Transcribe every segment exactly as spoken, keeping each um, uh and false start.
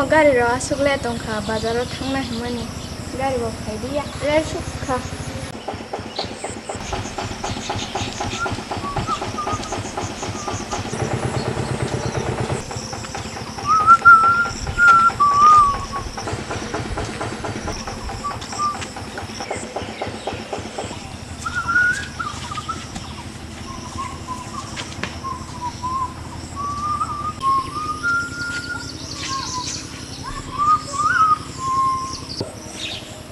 Gari rok aswk le tongkha, bazar o thangna hwnmani. Gari bo phai di ya, le suk kha.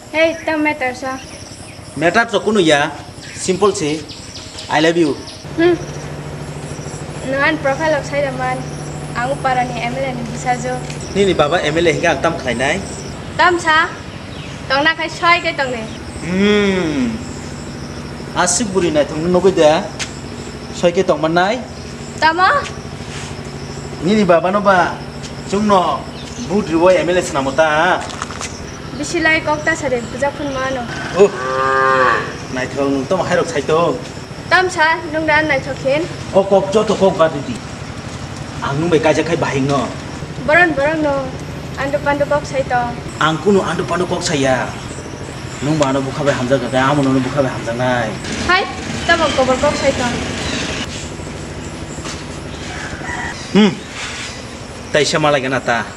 Hey, tam matter sa? Matter to kunu ya, simple si. I love you. Hmm. Nuan profile of sai man. Ang parani M L A ni bisaju. Nini baba M L A hingga ang tam khlainai. Tam sa? Tongna khai soi ke tongne. Hmm. Aswk buri naithok nugui de. Soi ke tong mannai. Tamo? Nini baba no ba chwngno vote riwi M L A swnamo ta. Bisi lai kok ta sari puja phun mano. Oh. Naithok nung tamo hairok sai to. Tamsa, nung da naithok khin. O kok joto kok ba didi. Ang nung bai kaijak khai bahing no. Boron boron no. Ando pando kok sai tong. Ang kunu ando pando kok saya. Nung ba ano bukha bai hamjak kha, amo no bukha bai hamjaknai. Hai, tamo kobor kok sai tong. Hmm. Taisa malai gana ta.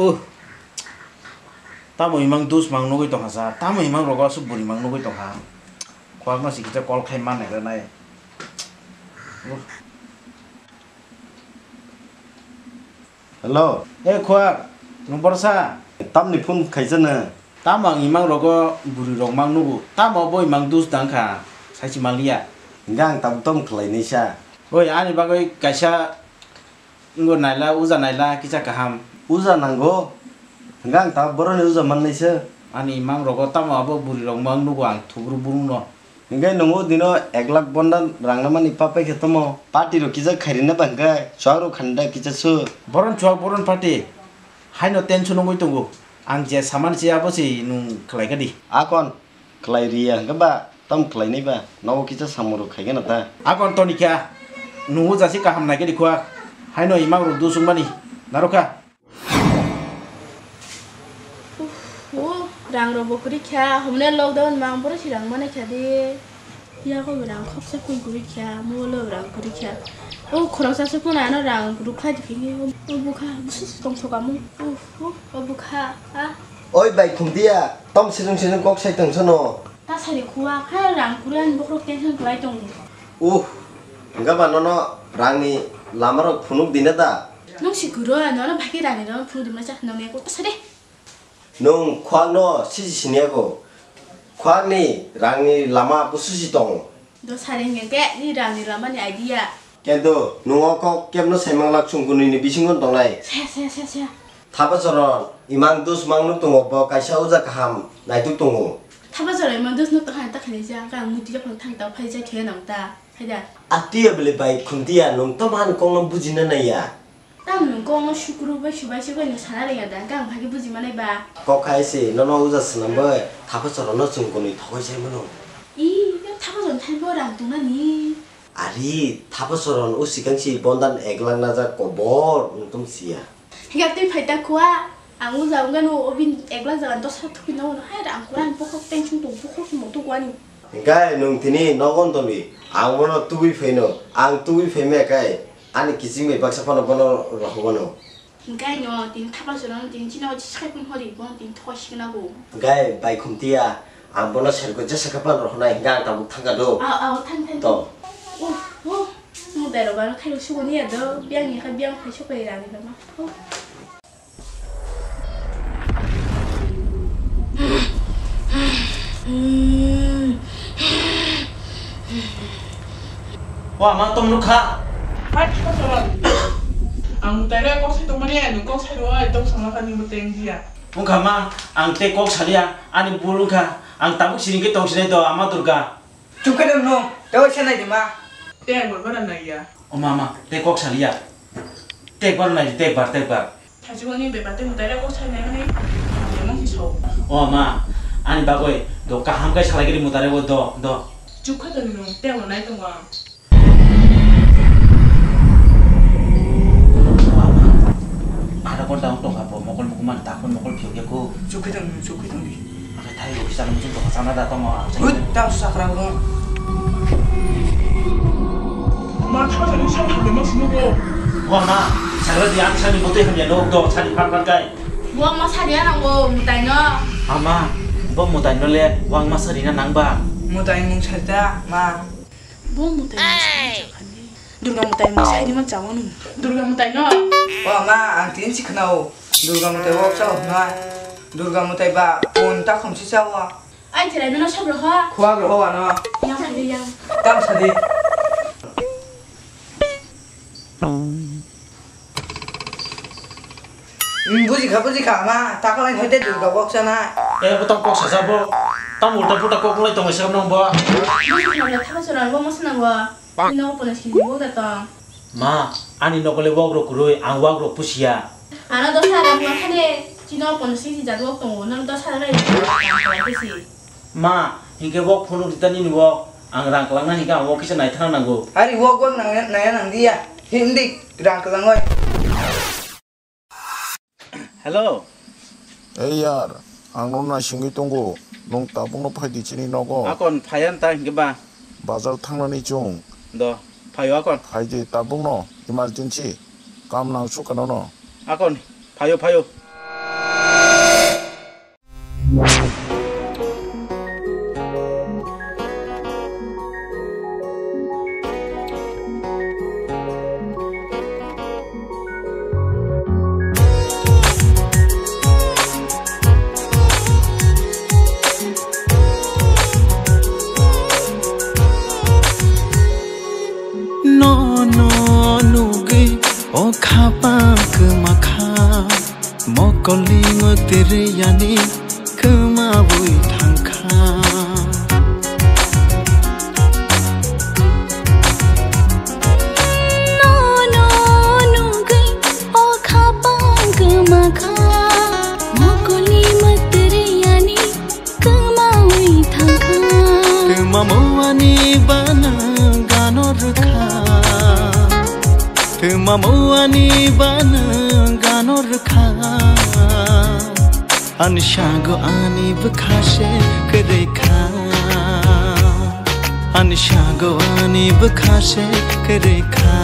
Oh. Tamo imang dus mang nugui tongkha sa, tamo imang rogo aswk buri mang nugui tongkha. Kwak no si kisa call khai man nai nai. Oh. Hello. Eh, Khuak, nwng borsa? Tamni phone khaijana? Tamo ang imang rogo bwrwi rok mang nugo, tamo bo imang dus dang kha, sai se manliya. Hingke ang tabuk tamo khlai nai sa? Oi, ani bagwi kaisa wngwi naila, uja naila kisa kaham. Uja nango? Hingke ang tabuk boroni uja man nai sa? Ani imang rogo tamo abo bwrwi rok mang nugo ang thubru bung no. Hingke nwng o dino ek lakh bondan rang namani papai khe tomo? Party rok kisa khairina ba hingke chuak rok khanida kisa su. Boron chuak boron party. Haino tension wngwi tongo. Ang je samani se abo se nwng khlai kha di. Akon khlai riya hingke ba tam khlai nai ba? Nogo kisa samung rok khai gana ta. Akon toni kha. Nwng o jasi kaham nai khe di khua. Haino imang rok dusung mani. Narokha. Uff, o rang rok bo kwrwi kha, humne lockdown mang boro si rang manai kha de. Yago bo rang khoksa kun kwrwi kha, molo rang kwrwi kha. O khoroksa se kun ano rang rukhlai di khe, o bwkha bwswk se tongthok amo. Uff, o bwkha a. Oi bai khumtiya, tom sijwng sijwng kok sai tong sono. Ta sari khua kha rang kwrwi ani bokhorok tension kwlai tongo. Uff, hwnkhe ba nono rangni lamarok phunuk dina da? Nwng si kwrwi, nono bai khe rangni lama phunuk dimna cha, nongni ekko ta sari. Nwng khwakno siji siniya kho. Khwakni rangni lama busu si tongo. Do sari hwnkhe ni rangni lamani idea. Kento nwng o kok kebno saimang lak chwng kwnwini bisingo tongnai. Saya, saya, saya, saya. Thapa choron, imang dus mang nuk tongo, bo kaisa uja kaham naituk tongo. Thapa choron, imang dus nuk tong hai ta khainai ja, kang muti japhang thang ta phai ja khe nang ta, hai da. Atiya bele bai khuntiya, nwng tamo ani kokno bujina naiya. Tamo nwng kokno sukru bai subai subai nwng sana rwya da, kang phagi buji manai ba. Kok hai se, nono uja swnam bai, thapa choronno chwng kwnwi thogoi sai mano. I, thapa choron thani bo rang tongnani. Ari, thapa choron o sikang si bondan ek lakh najak kobor, nwng tong siya. Higa twi phai ta khua, ang uja wngkha no, o bini ek lakh jaga dos lakh thukui no, hai rang kwrang bokhok tension tong, bokhok se motong kwani. Hinkhe nwng tini nogon tongdi, ang bono tubui phaino, ang tubui phaimaya kai, ani kiching bai baksa phano bono rohogwno. Hinkhe no tini thapa choron tini chini o sai phun hori bono tini thoi sikna bo. Hinkhe bai khumtiya, ang bono sergo jesa khe phano rohonai, hinkhe ang tabuk thangkha do. Aw, aw, thang, thang, to. Thang. Uh, uh, mo bero baro khai suguni ya do, biang ni kha biang khai sukai rani lama. Uh. O ama, tong nukha. Hai, kha soro. Ang mutai le kok sai tongmani, nwng kok sai rw, ai tong sama kha ni mutai wng dia. Wngkha ma, ang tei kok saliya, ani bul wngkha. Ang tabuk siring khe tong sinai do, ama Durga. Chukhe tong nwng, tei waisa nai di ma. Tei ang bai bara nai ya. O ma, ma, tei kok saliya. Tei bar nai di, tei bar, tei bar. Thaichukni bebak tei mwtai rok kok sai nai hwnwi hamya mung si sao. O ma, ani bagwi do kaham khe salai giri mwtai rok do, do. Chukha tong nwng, tei ang nai tongo ang. Ada kon daun tong apa, mokol mokol man takon mokol phiyo ya ko. Chukha tong nwng, chukha tong di. Akai thai rok sana muchung tong sana da tong ang. Hut, tang sakra bro. Ma thang thang sa thang ma sini ko. Wa ma, sakra di ang sani bote hamya nok do, sani phan phan kai. Bo ma sari anang bo mutai no. Ama, bo mutai no le, wang ma sari na nang ba. Mutai mung sari ta, ma. Bo mutai no sari jakhani. Durga mutai mung sari ma chawa nung. Durga mutai no. Wa ma, ang tin si khna o. Durga mutai wok chawa na. Durga mutai ba, pun ta khom si chawa. Ai, thelai nono sab roho. Khuak roho ano. Yang phai yang. Tam sadi. Hmm, buji kha, buji kha, ma. Takalai hoite Durga bok sana. Eh, bo tong kok saja bo. Tam ulta puta kok lai tong sa nang bo. Buji kha, thang chora bo mosna bo. Ino pono sini bo da tong. Ma, ani nokole wok rok kurui, ang wak rok pusiya. Ano dos hajar ma khane, chino pono sini jat wok tongo, nang dos hajar bai. Ma, hinkhe wok phunuk rita nini wok, ang rang kwlangna hinkhe ang wok kisa naithana nango. Ari wok wok nang naya nang dia, hindi rang kwlangoi. Hello. Ei yar, ang no naisingwi tongo. Nwng tabukno phai di chini nogo. Akon phaiyan ta hinkhe ba? Bazar thangnani chwng. Do, phaio akon. Phai di tabukno, emergency. Kam nang sukha nono. Akon, phaio, phaio. Nono nugwi o khapang kwma kha. Mokolni mwtwrwi yani kwmawi thangkha. Nono nugwi o khapang kwmakha. Mokolni mwtwrwi yani kwmawi thangkha. Twmamo ani bana gano rwkha. Twmamo ani bana gano rwkha. Ani sago ani bwkha se kwrwi kha. Ani sago ani bwkha se kwrwi kha.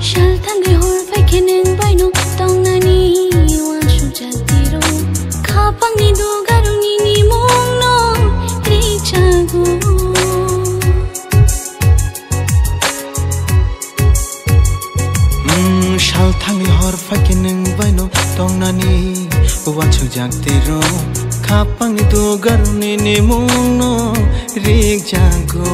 Sal thangwi hor phaikhe nwng baino tongnani uansukjak tiro. Khapangni dugarokni nimungno richago. Hmm, sal thangwi hor phaikhe nwng baino tongnani uansukjak tiro. Khapangni dugarokni nimungno rikjago.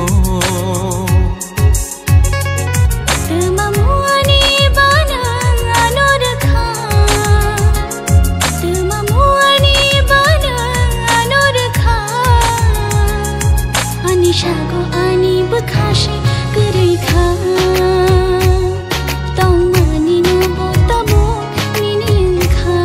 Twmamo ani bana ano rwkha. Twmamo ani bana ano rwkha. Ani sago ani bwkha se kwrwi kha. Tongmani no bo tamo nini wngkha.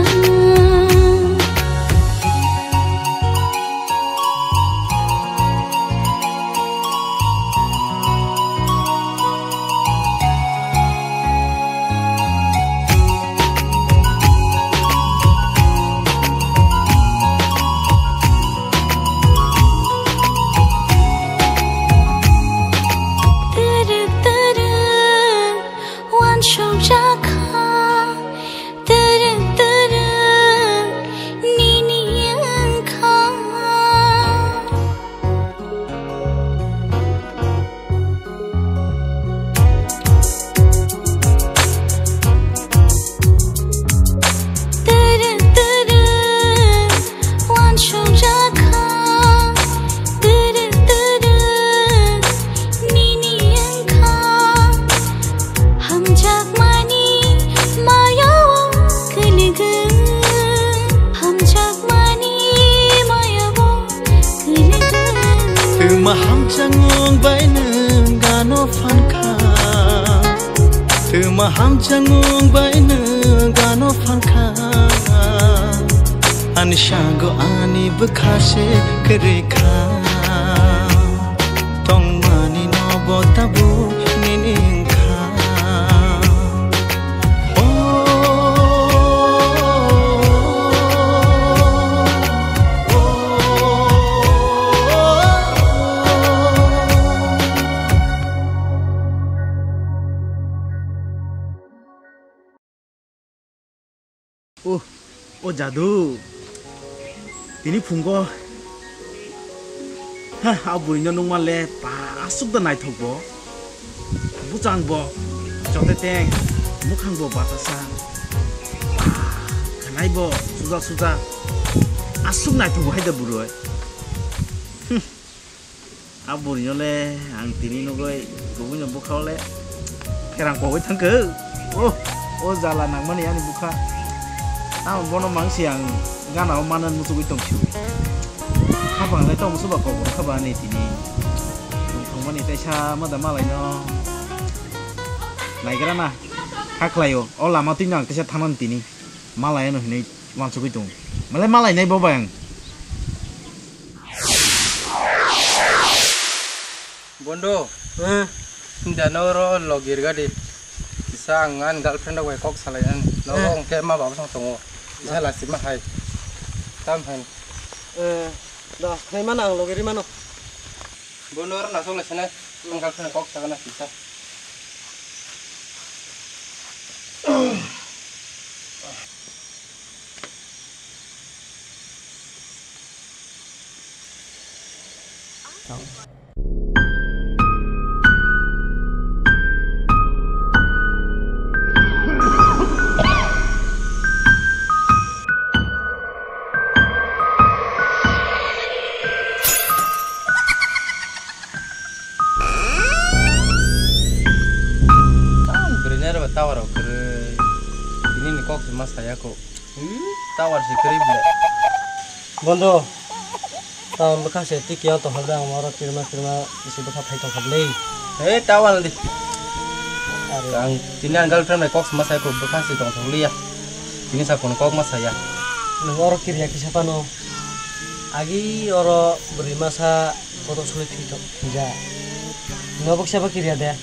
Chukjakha, twrwk twrwk nini wngkha. Twrwk twrwk uansukjakha, twrwk twrwk nini wngkha. Hamjakmani mayao kwlwgwi, hamjakmani mayao kwlwgwi. Twma hamjakmung bai nwng gano phankha. Twma hamjakmung bai nwng gano phankha. Ani sago ani bwkha se kwrwi kha. Tongmani nobo tabuk nini wngkha. Oh, oh, oh, oh. Oh, o Jadu. Tini phungo. Ha, a buino nungma le pa aswk da naithok bo. Buchang bo. Jote teng. Mukhang bo batasa. Pa, khanai bo suja suja. Aswk naithok bo hai da buroi. Hmm. A buri no le ang tini nugwi kubui no bwkha o le pherang kogwi thangkhe. Oh, o jala nangmani ani bwkha. Tamo bono mangsi ang gana o mana muchugwi tong siwi. Khapang le tong suba kok bwkha ba ani tini. Tong thangmani teisa ma da malai no. Naigra na. Khaklai o. O lama twi no ang teisa thangnani tini. Malai no hinwi wansugwi tong. Malai malai nai bo bai ang. Bondo. Eh? Sinda noro logir gadi. Kisa ang ani girlfriend rok bai kok salai ang. Noro eh, hwnkhe ma baba song tongo. Kisa eh, lasima hai. Tam hai. Eh, da, hai mana ang logir mano. Bondo oro nasok lai sinai. Ang girlfriend kok sagana kisa. Tam bwrwi nai rw tower rok kwrwi. Tini ni kok se ma saya kho. Hmm, tower se kwrwi ble. Bondo, tower bwkha se twi kiya tong hal de ang oro kirma kirma bisi bwkha phai tong kha ble. Hey, tower di. Are. Ang tini ang girlfriend bai kok se ma saya kho bwkha se tong thok liya. Tini sa kono kok ma saya. Nwng oro kiriya kisa phano. Agi oro bwrwi masa kotor suri thwi tok thwija. Nwng abo kisa ba kiriya de.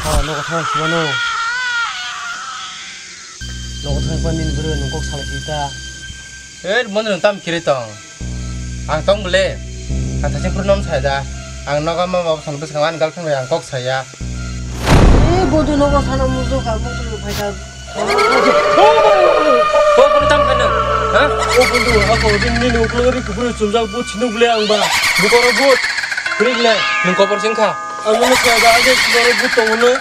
Ha, nogo thang sima no. Nogo thang pa nini bwrwi nwng kok salai thwi ta. Hey, bondo nwng tam kiri tong. Ang tong bole. Ang thaching phuru nom sai da. Ang nogo ma baba song bwskango ani girlfriend bai ang kok saya. Eh, bondo nogo sana mujo ka mujo phai ta. O, o, o, o, o, o, tam kha nwng, ha? O bondhu, ako din nini ukulori kuburi chumjak but sinu bole ang ba. Bukoro but. Klik le, nwng kobor sing kha. Ang nwng kha ba, age kuburi but tong no.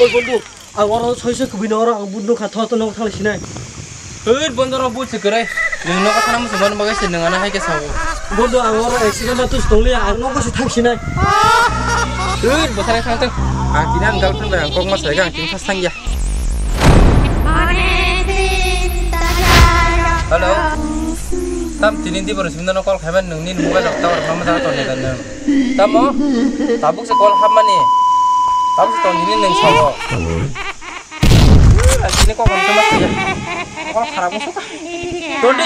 O bondhu, ang oro soiso kubui no oro ang but nukha, tho to nogo thang sinai. Hei, bondhu oro but se kwrwi. Nwng nogo thana muchung mani bagwi se nwng ano hai khe sao. Bondhu, ang oro accident ma tus tong liya, ang nogo se thang sinai. Hei, bwsari thang tong. Ang tini ang girlfriend bai ang kok ma sai kha, ang tini thas thang ya. Hello. Tam tini di borok simi no call khaiman nwng nini mobile rok tower ma ma jaga tong nai da nwng. Tamo? Tabuk se call hapmani. Tabuk se tong nini nwng sao. Hello. Tini kok hwn ma saya. Call kharap wngkha. Tong di.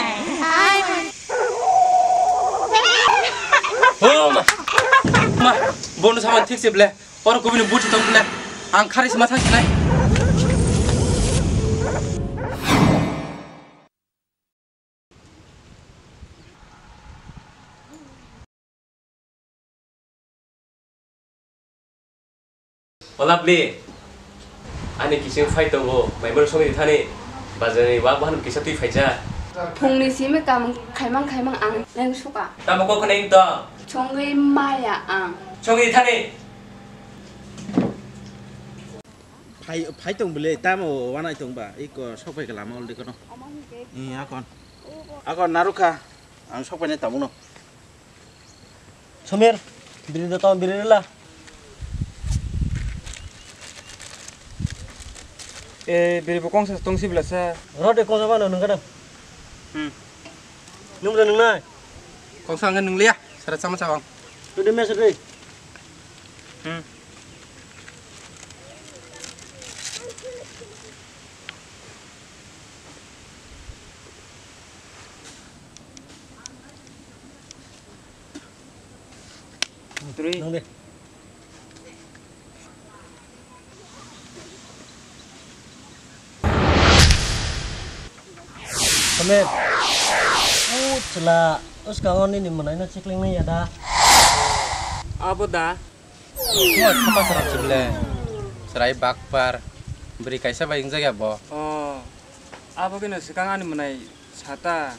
Oh ma. Ma, bono saman thik se ble. Oro kubini buthi tong ble. Ang khari sima thang sinai. Ola bli. Ani kising phai tongo, maimar songwi thani, bazarni wak bahan kisa twi phaija. Phungni simi kamung khaimang khaimang ang nang suka. Tamo kok khna ing tong? Chongwi maya ang. Chongwi thani. Phai, phai tong bwle, tamo wanai tong ba, iko sok phai ka lama ul de kono. Omo hwnkhe. Iya kon. Ako narukha, ang sok phai nai tabukno. Somir, biri da tong, biri rila. E, biri bo kongsa tong si bwla sa. Rode kongsa ba no nung kana. Hmm. Nung bwla nung nai. Kongsa ang nung liya, sara sama sawang. Rode mesa dei. Hmm. Three. Nang de. Kame. U chwla, uskango nini mwnaino chikling nai ya da. Abo da. Mo thapa saram se bwle. Chwrai bakpar. Bwrwi kaisa bai wngjakya bo. Oh. Abo khe no swkang ani mwnai sata.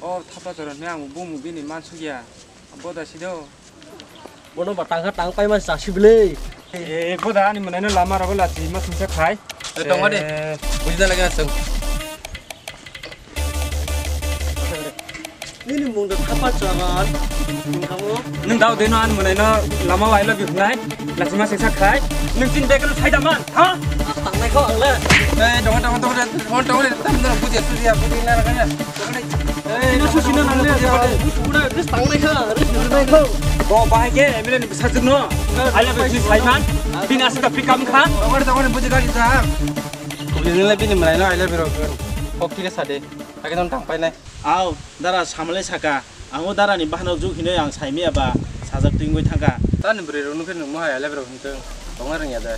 O thapa chwrai hwnwi ang bumung bini mansukya. Boda sido. Bono ba tangkha tang paima chasi bwle. E, boda ani mwnaino lama rogo lachi ma sungsa khai. E, tongma de. E. Bujina lagi asung. Nini mung da thapa charan. Nung tamo? Nung dao deno ani mwnaino lama o I love you hwnai. Lachi ma sungsa khai. Nung tin bag no sai da man, ha? Tangnai kho ang le. E, tongma, tongma, tongma, tongma, tongma, tongma, buji, buji, buji, na, na, na. Ino susi na nang le. Busu buda, ris tangnai kha, ris tangnai kho. Bo bahai khe M L A ni bwsajwk no. I love you, please, Saiman. Bini aswk da pick up kha. Tongore, tongore, buji gari ta. Kubli nile bini mwnaino I love you rok. Kok kire sade. Age non tang painai. Au, dara samale saka. Ang o dara ni bahanok juk hinoi ang saimia ba sajak twingwi thangkha. Tani bwrwi rok nukhe nung mohai I love you rok hintwng. Tongna rwngya de.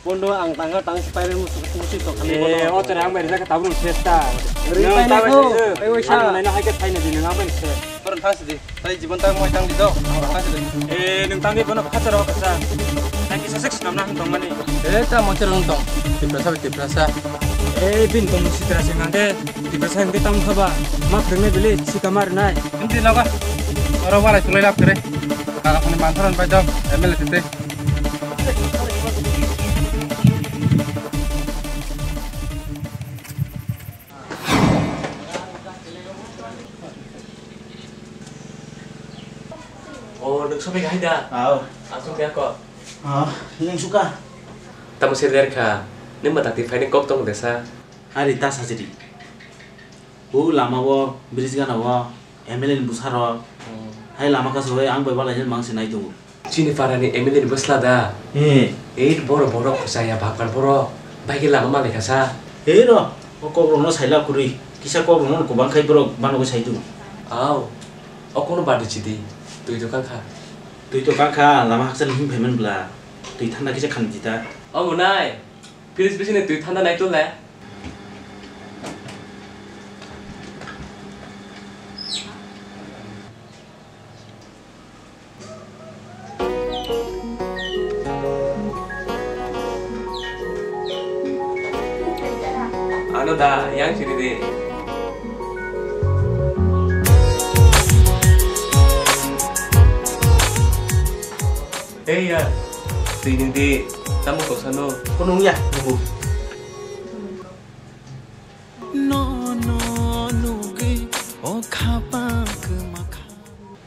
Bondo ang tangka tang spiral musuk musuk tok kali bondo. Eh, o tera ang bai rijak tabru sesta. Ri pai nai ko. Pai wai sa. Ang nai na hai ke thai na di nang ang bai se. Koron thang sidi. Tai jibon tang moi tang di do. Thang sidi. Eh, nung tang di bono khatar o kasa. Tang kisa sek snam na hang tong mani. Eh, ta mo tera tong. Tiprasa, tiprasa. Eh, bin tong sitra sing ang de. Tiprasa ang de tang khaba. Ma preng nai bili sika mar nai. Hindi na ba. Oro wala sulai lap kere. Kaka kuni mantaran bai do. M L A tete. O, nung sopi kahai da? Aw. Asung kaya ko? Ah, nung suka? Tamo se der kha. Nung mata ti phai ni kok tong desa. Hari ta sajiri. O lama o, bridge gana o, M L A ni bwsa rok. Hmm. Hai lama kasu hai ang bai balai mang se nai tongo. Chini para ni M L A ni bwsla da. Hmm. Ei borok borok kuchaya bapar borok. Bai khe lama malai kasa. Hei ro, o kok rok no saila kwrwi. Kisa kok rok no kubang khai borok bano sai tongo. Aw. O kono badi chidi. Twi to kangkha. Twi to kangkha, lama haksa ni him phaiman bla. Twi thanda kisa khan jita. O munai. Fridge bisingni twi thanda nai tole. Ano da, yang sini di. Hey ya, twi nung di, tamo kosano? Kunung ya, nunggu. No, no, nugwi, o khapa kwma kha.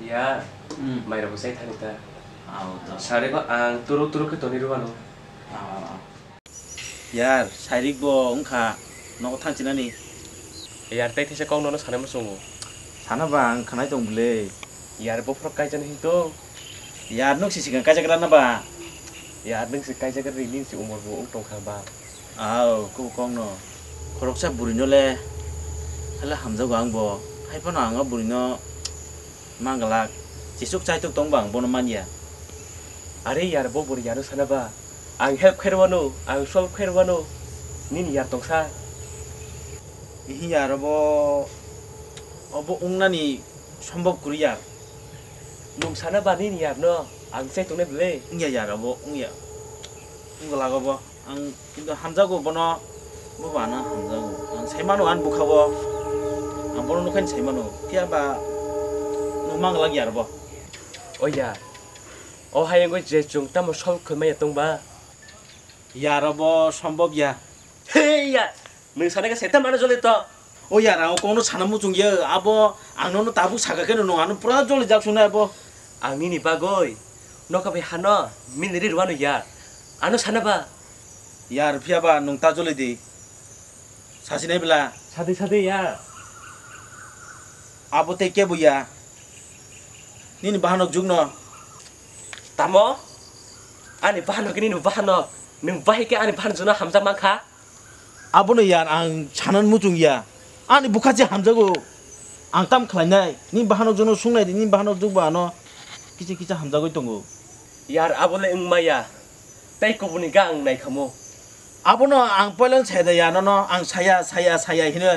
Ya, hmm. Mairok bo sai thani ta. Aw, to. Sare ko ang turu turu khe toni rwano. Aw, aw, aw. Yar, sairik bo wngkha, nogo thangchinani. Yar, tei theisa kok nono sanai muchungo. Sana ba ang khanai tong bwle. Yar, bophorok kaijani hinto. Yar, nwng si sikang kaijagra na ba? Yar, nwng si kaijagra ri, nini si umor bo wng tongkha ba? Aw, kubui kokno. Khoroksa bwrwino le, hala hamjago ang bo. Hai phano ang o bwrwino manglak. Chisuk chaituk tong ba ang bono manya. Are yar, bo bwrwi yano sana ba? Ang help khairwano, ang solve khairwano, nini yar tongsa. Ihi yar obo, obo wngnani sombok kwrwi yar. Nwng sana ba nini yar no, ang chai tongnai bwle. Wngya yar obo, wngya. Wngla obo. Ang kintu hamjago bono, bo ba ano hamjago. Ang sai mano ani bwkha bo. Ang bono nukhaini sai mano. Phiya ba nwng mang glak yar bo. O yar. O hayung je chwng tamo sol khoi maya tong ba? Yar obo sombok ya. He ya. Nwng sana khe setan mano jole to. O yar, ang kokno sana muchung ya, abo ang nono tabuk saka khe nwng ano pura joli jak sunai abo. Ang nini bagoi nokha bai hano miliri rwano yar. Ano sana ba? Yar, phiya ba nwng ta joli di. Sasi nai bela. Sadi sadi ya. Abo tei kebo ya. Nini bahanok jukno. Tamo? Ani bahanok nini bahanok. Nwng bahai khe ani bahanok jukno hamjak mankha. Abono yar ang sanan muchung ya. Ani bwkha je hamjago. Ang tam khlainai. Ni bahanok jono sungnai di, ni bahanok jokbo ano kisa kisa hamjagoi tongo. Yar abole wngma ya. Tei kubuni ga ang naikhamo. Abono ang poilano saida ya nono ang saya saya saya hino.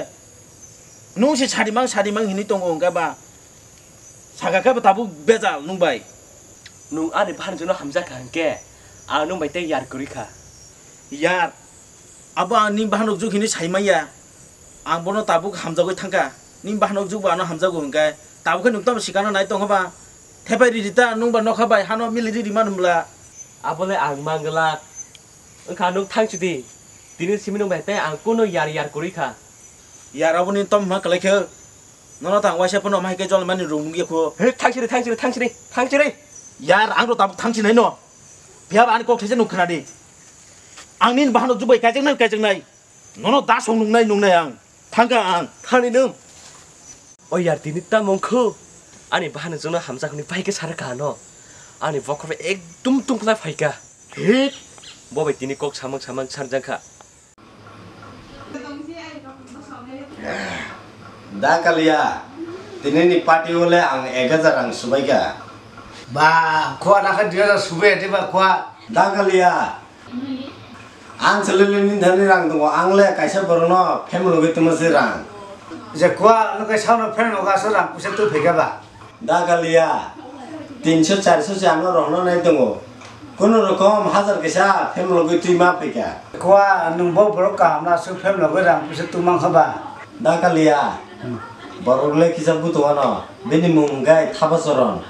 Nung se sadimang sadimang hinui tongo hwnkhe ba. Saka khe bo tabuk bejal nung bai. Nung ani bahanok jono hamjakha hwnkhe ang nung bai tei yar kwrwi kha. Yar. Abo ang ni bahanok jug hinui sai manya. Ang bono tabuk hamjagwi thangkha. Ni bahanok jug bo ano hamjago hwnkhe. Tabuk khe nung tamo sikano nai tongkha ba. Thepai riri ta nung ba nokha bai hano mili riri manu bwla. Abole ang manglak. Wngkha nung thangchidi. Tini simi nung bai tei ang kuno yar yar kwrwi kha. Yar aboni tom ma kwlai khe. Nono tang waisa phano mai khe jol mani rung nung yakho. He, thangchiri, thangchiri, thangchiri, thangchiri. Yar ang ro tabuk thangchi nai no. Phiya ba ani kok thaisa nuk khna di. Ang nini bahanok jubai kaijaknai kaijaknai. Nono da song nungnai nungnai ang. Thangkha ang. Thani nung. O yar tini ta mongkhu. Ani bahanok jono hamjak hwnwi pai khe sara kha no. Ani bokhorok ekdum tungkhlai phaikha. Hit. Bo bai tini kok samang samang sarjak kha. Da Kalia, tini ni party o le ang ek hajar rang subai kha. Ba, khua da kha dui hajar subai de ba khua. Da Kalia, ang chalili ni thani rang tongo, ang le kaisa borok no family logoi tuma se rang. Je khua no kaisa no family logoi asa rang puisa tu phai kha ba. Da Kalia, tinso charso se ano rohorna nai tongo. Kono rokom hajar kisa phemlogwi twi ma phaikha. Khua, nwng bo borok kaham na aswk phemlogwi rang puisa twi mankha ba? Da Kalia, borok le kisa buto ano, bini mung hwnkhe Thabasoron.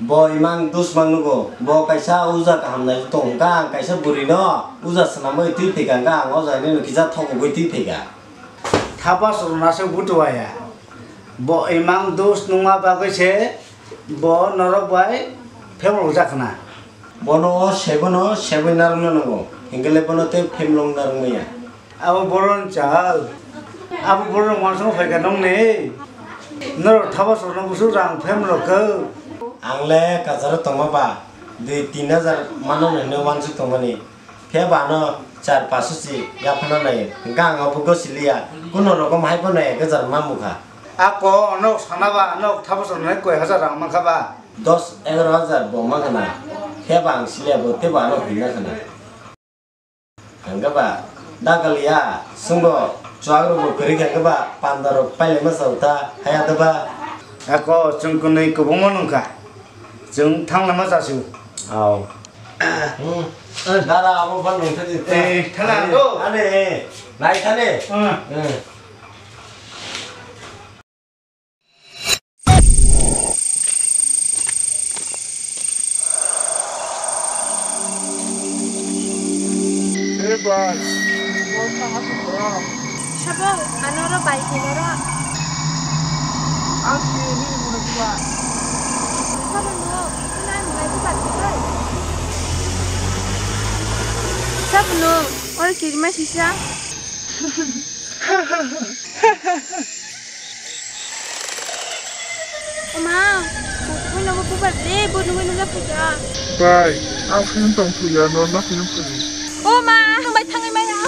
Bo imang dus mang nugo, bo kaisa uja kaham nai tong hwnkha, ang kaisa bwrwi no uja swnamwi twi phaikha hwnkha, ang o jaga nini kisa thokgwi twi phaikha. Thabasoron aswk buto ya. Bo imang dos nungma bagwi se bo norok bai phemrok jak khna. Bono o sebono seboi narwkna nango, hinkhe le bono tei phemlong narwkmaya. Abo borok ni chal. Abo borok ni uansukma phaikha nokni. Norok Thabasoron no busu rang phemrok khe. Ang le kacharo tongma ba dui tin hajar mano hinwi uansuk tongmani. Phiya ba ano char paso si yaphana nai, hwnkhe ang abo gosiliya, kuno rokom hai phano ek hajar ma mukha. Ako nok sana ba, nok Thabasoron nai koi hajar rang mankha ba? Dos egaro hajar bo mankha na, phiya ba ang siliya bo tei bo ano hwina khana. Hwnkhe ba, da Kalia, chwngbo chuak rokbo kwrwi kha khe ba, panda rok pailai ma chao ta, haya da ba? Ako chwng kwnwi kwbangma nungkha. Chwng thangna ma chasu. Au. Hmm. Dara abo ban nung thani. Eh, thana do. Ane, eh. Nai thani. Hmm. Hmm. Eh, bai. Sabo, ano oro bai khe oro. Ang khe nini muna diba? Sabo no, ito na ang bai diba diba? Sabo no, oro kirima sisa. Oma, buino bo bubar de, bo nungui nungui phaikha. Bai, ang film tong thuya, no na film tong. Oma, ang bai thangwi maya.